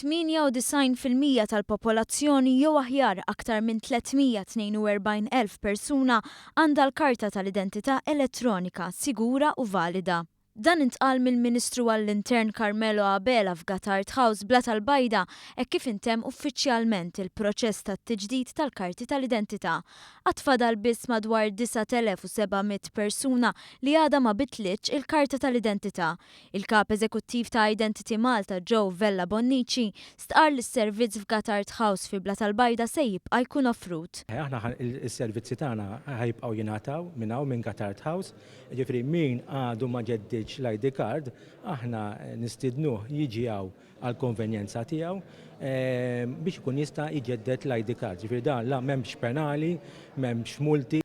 98% tal-popolazzjoni jew aħjar aktar minn 342,000 persuna għandha l-karta tal-identità elettronika sigura u valida. Dan intqal mill-Ministru għall-Intern Carmelo Abela f'Gatard House, Blata l-Bajda, hekk kif intemm uffiċjalment il-proċess tat-tiġdid tal-karti tal-identità. Għad fadal biss madwar 9,700 persuna li għadha ma bidlitx il-karta tal-identità. Il-Kap Eżekuttiv ta' Identity Malta Joe Vella Bonnici stqarr li s-servizz f'Gatard House fi Blata l-Bajda se jibqa' jkun offrut. Aħna s-servizzi tagħna ħa jibqgħu jingħataw minn hawn minn Gatard House, jiġifieri min għadu ma ġeddidx l-ID card aħna nistiednuh jiġi hawn għall-konvenjenza tiegħu biex ikun jista' jġedded l-ID card. Jiġifieri dan la m'hemmx penali, m'hemmx multi.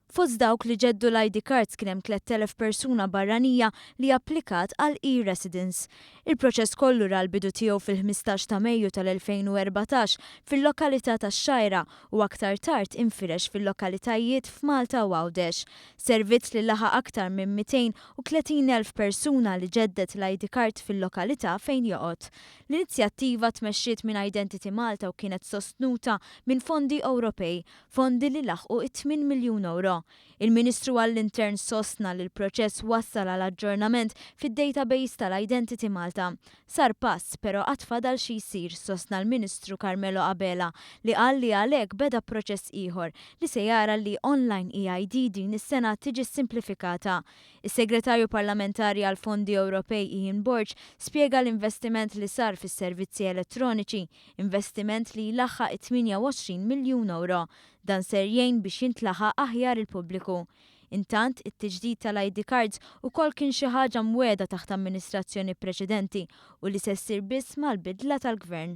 Fost dawk li ġeddu l-ID cards kien hemm 3,000 persuna barranija li applikat għal e-residence. Il-proċess kollu ra l-bidu tiegħu fil-15 ta' Mejju tal-2014 fil-lokalità tax-Xgħajra u aktar tard infirex fil-lokalitajiet f'Malta u Għawdex. Servizz li laħaq aktar minn 230,000 persuna li ġeddet l-ID card fil-lokalità fejn joqgħod. L-inizjattiva tmexxiet minn Identity Malta u kienet sostnuta minn fondi Ewropej, fondi li laħqu it-8 miljun ewro. Il-Ministru għall-Intern sostna li l-proċess wassal għal aġġornament fid-database tal-Identity Malta. Sar pass, però għad fadal xi jsir, sostna l-Ministru Carmelo Abela, li qal li għalhekk beda proċess ieħor li se jara li online EID din is-sena tiġi simplifikata. Is-Segretarju Parlamentari għal Fondi Ewropej Ian Borg spjega l-investiment li sar fis-servizzi elettroniċi, investiment li jlaħħaq it-28 miljun ewro. Dan ser jgħin biex jintlaħaq aħjar il-pubbliku. Intant, it-tiġdid tal-ID cards ukoll kien xi ħaġa mwiegħda taħt amministrazzjoni preċedenti u li se ssir biss mal-bidla tal-gvern.